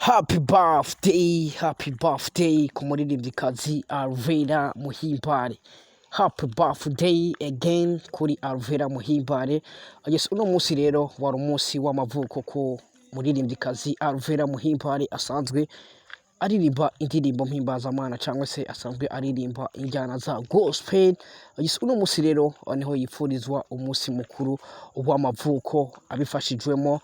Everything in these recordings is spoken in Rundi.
Happy birthday, happy birthday ku muririmvyikazi Alvera Muhimbare. Happy birthday again kuri Alvera Muhimbare. Yes, uno munsi rero wari umunsi w'amavuko ku muririmvyikazi Alvera Muhimbare, asanzwe aririmba indirimbo mpimbazamana cyangwa se asanzwe aririmba injyana za gospel. Yes, uno munsi rero niho yipfurizwa umunsi mukuru w'amavuko abifashijwemo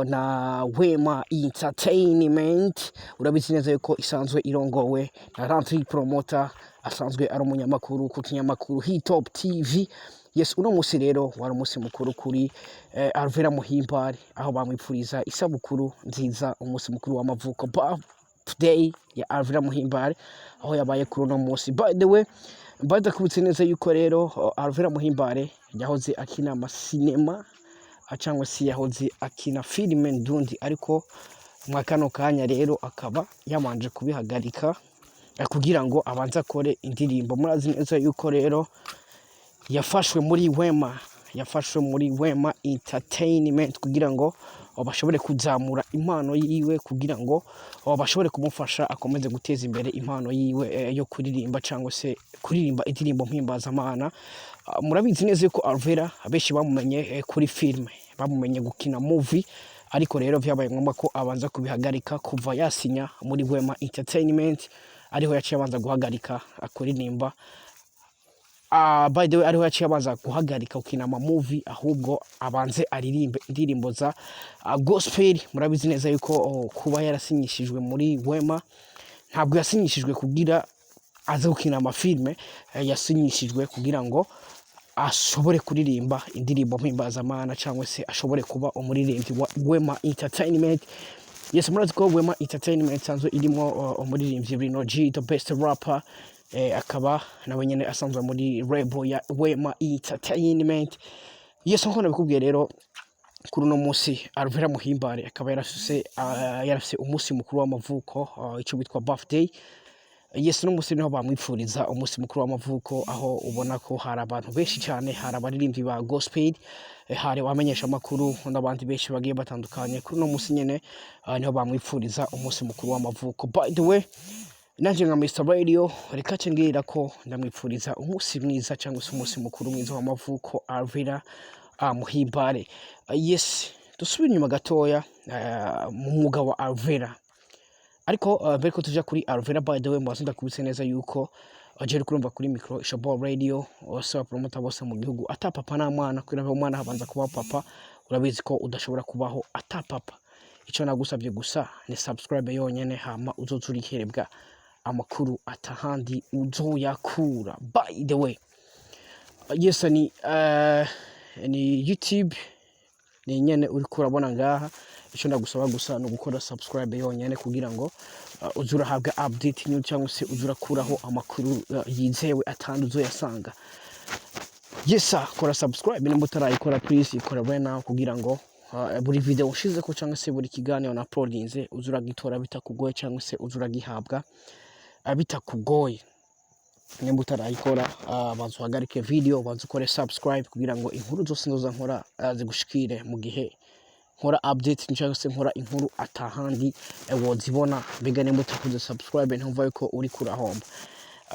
na Wema Entertainment. Urabizi neza yuko isanzwe irongowe na Rantri Promoter, asanzwe ari umunyamakuru ku kinyamakuru Hitop TV. Yes, uno munsi rero wari umunsi mukuru kuri Alvera Muhimbare, aho bamwipfuriza isabukuru nziza, umunsi mukuru w'amavuko, birthday ya Alvera Muhimbare, aho yabaye kuri uno munsi. By the way, mbadakubitse neza yuko rero Alvera Muhimbare yahoze akina amasinema cyangwa se yahoze akina filime ndundi, ariko mwa kano kanya rero akaba yabanje kubihagarika kugira ngo abanze akore indirimbo. Murazi neza yuko rero yafashwe muri Wema Entertainment kugira ngo bashobore kuzamura impano yiwe, kugira ngo bashobore kumufasha akomeze guteza imbere impano yiwe yo kuririmba cyangwa se kuririmba indirimbo mpimbazamana. Murabizi neza yuko Alvera abenshi bamumenye kuri filime, bamumenye gukina movie, ariko rero vyabaye ngombwa ko abanza kubihagarika kuva yasinya muri Wema Entertainment, ariho yaciye abanza guhagarika kuririmba. By the way, ariho yaciye abanza guhagarika gukina ama movie, ahubwo abanze aririmbe indirimbo za gospel. Murabizi neza yuko kuba yarasinyishijwe muri Wema, ntabwo yasinyishijwe kugira aze gukina amafilme, yasinyishijwe kugira ngo ashobore kuririmba indirimbo mpimbazamana cyangwa se ashobore kuba umuririmbyi wa Wema Entertainment. Yes, murazi ko Wema Entertainment isanzwe irimo umuririmbyi Rino G, the best rapper, akaba nawe nyene asanzwe muri label ya Wema Entertainment. Yes, nkuko nabikubwiye rero, kuri uno munsi Alvera Muhimbare akaba yarafise umunsi mukuru w'amavuko, ico bitwa birthday. Yes, uno munsi niho bamwipfuriza umunsi mukuru w'amavuko, aho ubona ko hari abantu benshi cyane, hari abaririmbyi ba gospel, hari abamenyesha amakuru n'abandi benshi bagiye batandukanye. Kuri uno munsi nyene niho bamwipfuriza umunsi mukuru w'amavuko. By the way, nanje nka Mr Radio, reka ce ngira ko ndamwipfuriza umunsi mwiza cyangwa se umunsi mukuru mwiza w'amavuko, Alvera Muhimbare. Yes, dusubire inyuma gatoya mu mwuga wa Alvera, ariko mbere ko tuja kuri Alvera, by the way, mbaza ndakubitse neza yuko je kurumva kuri micro Ishabo Radio, bose ba promoter bose mu gihugu, ata papa nta mwana. Kugira ngo umwana habanza kuba papa. Urabizi ko udashobora kubaho ata papa. Ico nagusabye gusa ni subscribe yonyene, hama uzoza uriherebwa amakuru atahandi uzoyakura. By the way, yes, ni YouTube ni nyene uriko urabona ngaha. Icyo ndagusaba gusa ni ugukora subscribe yonyene kugira ngo uze urahabwa update new cyangwa se uze urakuraho amakuru yizewe atandi uzoyasanga. Yes sir, kora subscribe nimba utarayikora. Please ikora right now kugira ngo buri video ushizeko cyangwa se buri kiganiro na uploadinze uze uragitora bitakugoye cyangwa se uze uragihabwa bitakugoye. Nimba utarayikora, banza uhagarike video, banza ukore subscribe kugira ngo inkuru zose nzoza nkora zigushikire mu gihe nkora update cyangwa se nkora inkuru atahandi wozibona. Mbega nimba utakoze subscribe, ntumva yuko uri kurahomba.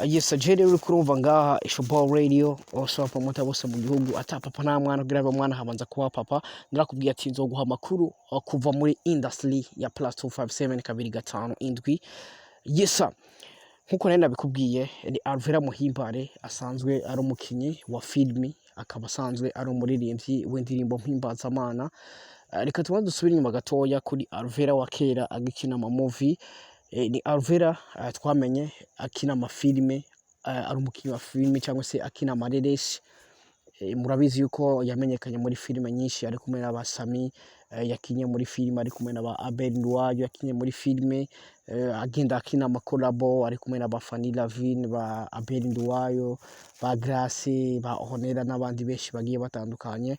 Yes, je rero uri kurumva ngaha Ishobor Radio, bose ba promoter bose mu gihugu, ata papa nta mwana. Kugira ngo mwana habanza kuba papa. Ndarakubwiye ati nzoguha amakuru kuva muri industry ya +257 257. Yes sir. Nkuko nari nabikubwiye, ni Alvera Muhimbare, asanzwe ari umukinyi wa filimi, akaba asanzwe ari umuririmbyi w'indirimbo mpimbazamana. Reka tubanze dusubire inyuma gatoya kuri Alvera wa kera agikina ama movie. Ni Alvera twamenye akina amafilime, ari umukinyi wa filime cyangwa se akina amareresi. Murabizi yuko yamenyekanye muri filime nyinshi ari kumwe n'aba Sami, yakinye muri filime ari kumwe n'aba Abel Nduwayo, yakinye muri filime agenda akina amakolabo ari kumwe n'aba Fanny Lavine, ba Abel Nduwayo, ba Grace, ba Honera n'abandi benshi bagiye batandukanye.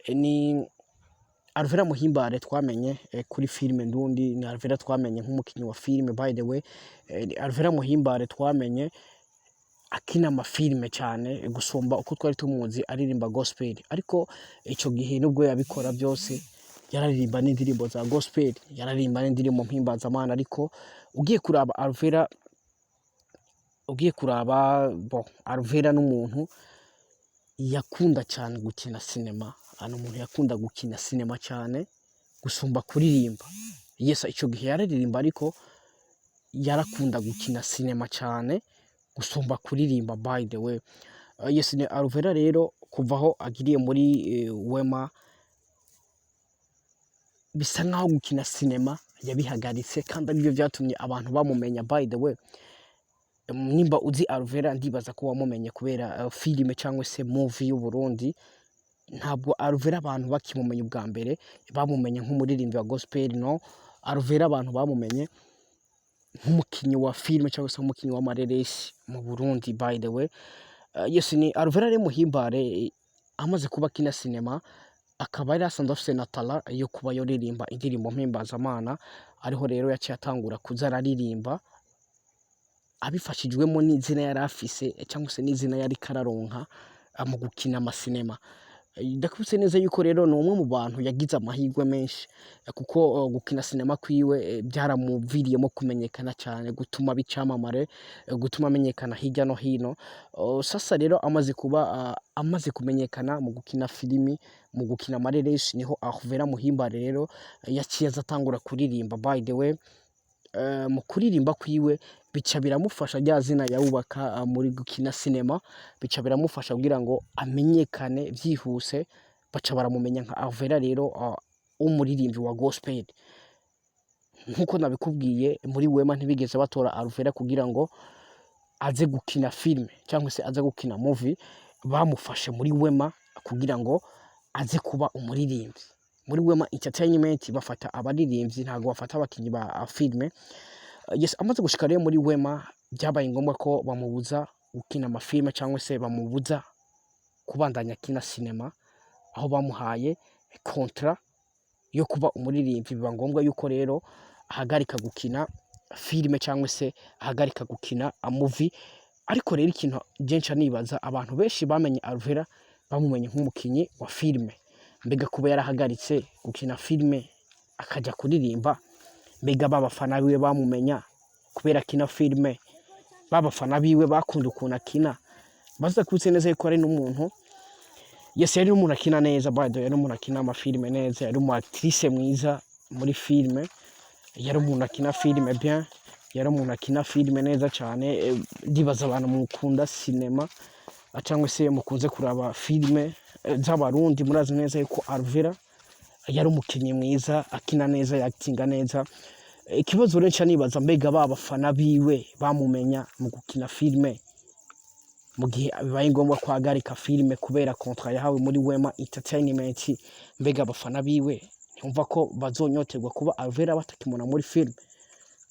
Ni Alvera Muhimbare twamenye kuri filime ndundi, ni Alvera twamenye nk'umukinyi wa filime. By the way, ni Alvera Muhimbare twamenye akina amafilime cyane gusumba uko twari tumuzi aririmba gospel, ariko ico gihe nubwo yabikora byose. Yararirimba n'indirimbo za gospel, yararirimba n'indirimbo mpimbazamana. Ariko ugiye kuraba Alvera, ugiye kuraba, bon, Alvera n'umuntu yakunda cyane gukina sinema. Ni umuntu yakunda gukina sinema cyane gusumba kuririmba. Yes, ico gihe yararirimba, ariko yarakunda gukina sinema cyane gusumba kuririmba, by the way. Yes, ni Alvera rero kuva aho agiriye muri Wema, bisa nkaho gukina sinema yabihagaritse, kandi aribyo byatumye abantu bamumenya. By the way, nimba uzi Alvera, ndibaza ko wamumenye kubera filime cyangwa se movie y'u Burundi. Ntabwo Alvera abantu bakimumenya ubwa mbere bamumenye nk'umuririmbyi wa gospel. No, Alvera abantu bamumenye nk'umukinnyi wa filime cyangwa se nk'umukinnyi w'amareresi mu Burundi, by the way. Yes, ni Alvera rero Muhimbare, amaze kuba akina sinema, akaba yari asanzwe afise na talent yo kuba yoririmba indirimbo mpimbazamana. Ariho rero yaciye atangura kuza araririmba abifashijwemo n'izina yari afise cyangwa se n'izina yari kararonka mu gukina amasinema. Ndakubise neza yuko rero ni umwe mu bantu yagize amahirwe menshi, kuko gukina sinema kwiwe byaramuviriyemo kumenyekana cyane, gutuma aba icamamare, gutuma amenyekana hirya no hino. Sasa rero amaze kuba amaze kumenyekana mu gukina filimi, mu gukina amareresi, niho Alvera Muhimbare rero yaciye aza atangura kuririmba. By the way, mu kuririmba kwiwe bica biramufasha rya zina yawubaka muri gukina sinema, bica biramufasha kugira ngo amenyekane vyihuse. Baca baramumenya nka Alvera rero w'umuririmbyi wa gospel. Nkuko nabikubwiye, muri Wema ntibigeze batora Alvera kugira ngo aze gukina filime cyangwa se aze gukina movie. Bamufashe muri Wema kugira ngo aze kuba umuririmbyi. Muri Wema Entertainment bafata abaririmbyi, ntabwo bafata abakinyi ba filime. Yes, amaze gushika rero muri Wema, byabaye ngombwa ko bamubuza gukina amafilime cyangwa se bamubuza kubandanya akina sinema, aho bamuhaye contrat yo kuba umuririmbyi. Biba ngombwa yuko rero ahagarika gukina filime cyangwa se ahagarika gukina movie. Ariko rero ikintu je nca nibaza, abantu benshi bamenye Alvera, bamumenye nk'umukinyi wa filime. Mbega kuba yarahagaritse gukina filime akaja kuririmba, mbega ba bafana biwe bamumenya kubera akina filime, ba bafana biwe bakunda ukuntu akina, baza kubitse neza yuko ari n'umuntu, yes, yari n'umuntu akina neza. By the way, yari umuntu akina amafilime neza, yari umu actrice mwiza muri filime, yari umuntu akina filime bien, yari umuntu akina filime neza cyane. Ndibaza abantu mukunda sinema cyangwa se mukunze kuraba filime z'Abarundi, murazi neza yuko Alvera yari umukinnyi mwiza, akina neza, yakitinga neza. Ikibazo rero nca nibaza, mbega ba bafana biwe bamumenya mu gukina filime, mu gihe bibaye ngombwa ko ahagarika filime kubera contrat yahawe muri Wema Entertainment, mbega abafana biwe ntumva ko bazonyoterwa kuba Alvera batakimubona muri filime?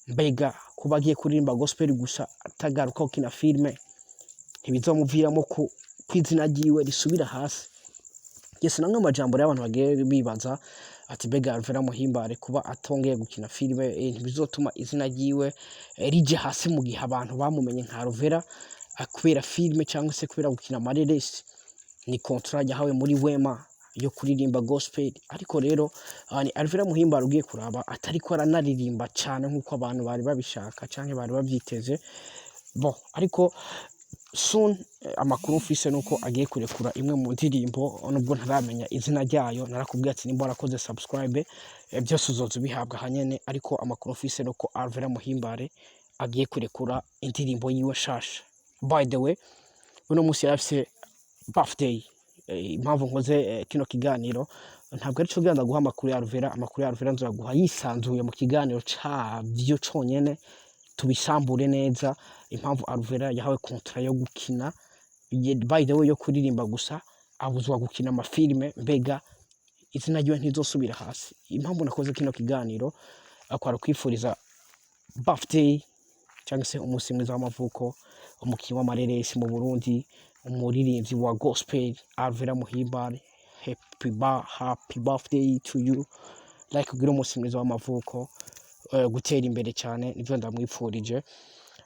Mbega kuba agiye kuririmba gospel gusa, atagaruka gukina filime, ntibizomuviramo ko kw'izina ryiwe risubira hasi? Yes, namwe amajambo rero abantu bagiye bibaza ati: mbega Alvera Muhimbare kuba atongeye gukina filime, ntibizotuma izina ryiwe rije hasi, mu gihe abantu bamumenye nka Alvera kubera filime cyangwa se kubera gukina amareresi? Ni contrat yahawe muri Wema yo kuririmba gospel. Ariko rero ni Alvera Muhimbare ugiye kuraba atariko aranaririmba cyane nk'uko abantu bari babishaka canke bari bavyiteze. Bon, ariko soon, amakuru mfise nuko agiye kurekura imwe mu ndirimbo, nubwo ntaramenya izina ryayo. Narakubwiye ati nimba warakoze subscribe, byose uzoza ubihabwa hanyene. Ariko amakuru mfise nuko Alvera Muhimbare agiye kurekura indirimbo yiwe shasha. By the way, uno munsi yari afise birthday. Impamvu nkoze kino kiganiro ntabwo ari cyo kugira ndaguha amakuru ya Alvera. Amakuru ya Alvera nzoyaguha yisanzuye mu kiganiro cavyo conyene, tubisambure neza impamvu Alvera yahawe contrat yo gukina, by the way, yo kuririmba gusa, abuzwa gukina amafilime. Mbega izina ryiwe ntizosubira hasi? Impamvu nakoze kino kiganiro akwara kwifuriza birthday cyangwa se umunsi mwiza w'amavuko umukinnyi w'amareresi mu Burundi, umuririmbyi wa gospel, Alvera Muhimbare. Happy birthday to you, like kugira umunsi mwiza w'amavuko, gutera imbere cyane nivyo ndamwipfurije.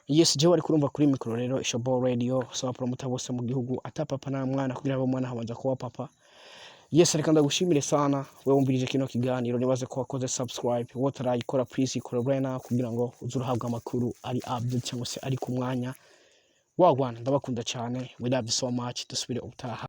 Yes, jewe ari kurumva kuri mikoro rero Ishobo Radio, saba promoter bose mu gihugu, ata papa nta mwana, kugira abe umwana habanza kuba papa. Yes, reka ndagushimire sana wewe wumvirije kino kiganiro. Nibaze ko wakoze subscribe. Wowe utarayikora, please ikore right now kugira ngo uze urahabwa amakuru ari update cyangwa se ari ku mwanya. Wagwan, ndabakunda cyane. We love you so much. Dusubire ubutaha.